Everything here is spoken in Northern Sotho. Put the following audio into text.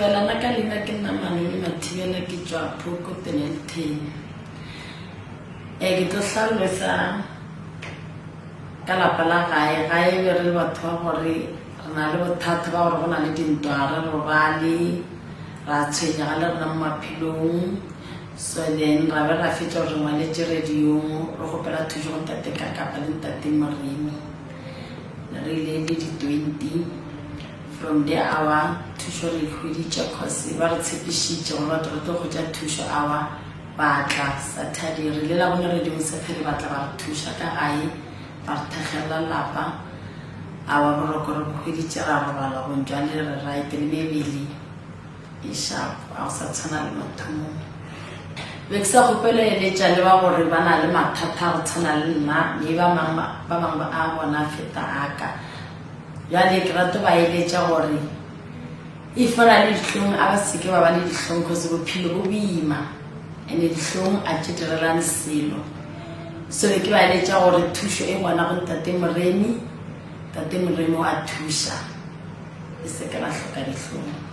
Thobela nna ka leina ke nna Manoni Mathibela ke tšwa Phoko Penelton. Ke tlo hlalosa ka lapa la gae gae be re le batho ba gore re na le bothata ba gore go na le dintwa re robale ra tshwenyega le rena mo maphelong so then ra be ra fetša gore re ngwaletše radiong re kgopela thušo go ntate Kakapa le ntate Moremi re ile le di-twenty from there awa thušo re e hweditše cause ba re tshepišitše gore batho re tlo hwetša thušo awa ba tla Saturday re ile la bone radiong Saturday ba tla ba re thuša ka gae ba re thekgelela lapa awa boroko re bo hweditše ra robala gong jwale re right le mebele e sharp a go sa tshwana le mathomong. Be ke sa kgopelo eletša le ba gore ba na le mathata a go tshwana le nna mme ba bangwe ba bangwe a bona a feta a ka. Bjale ke rata ba eletša gore if ba na le dihlong a ba seke ba ba le dihlong cause bophelo bo boima and dihlong a tše direlane selo. So be ke ba eletša gore thušo e gona go ntate Moremi, tate Moremi o a thuša le seke la hloka dihlong.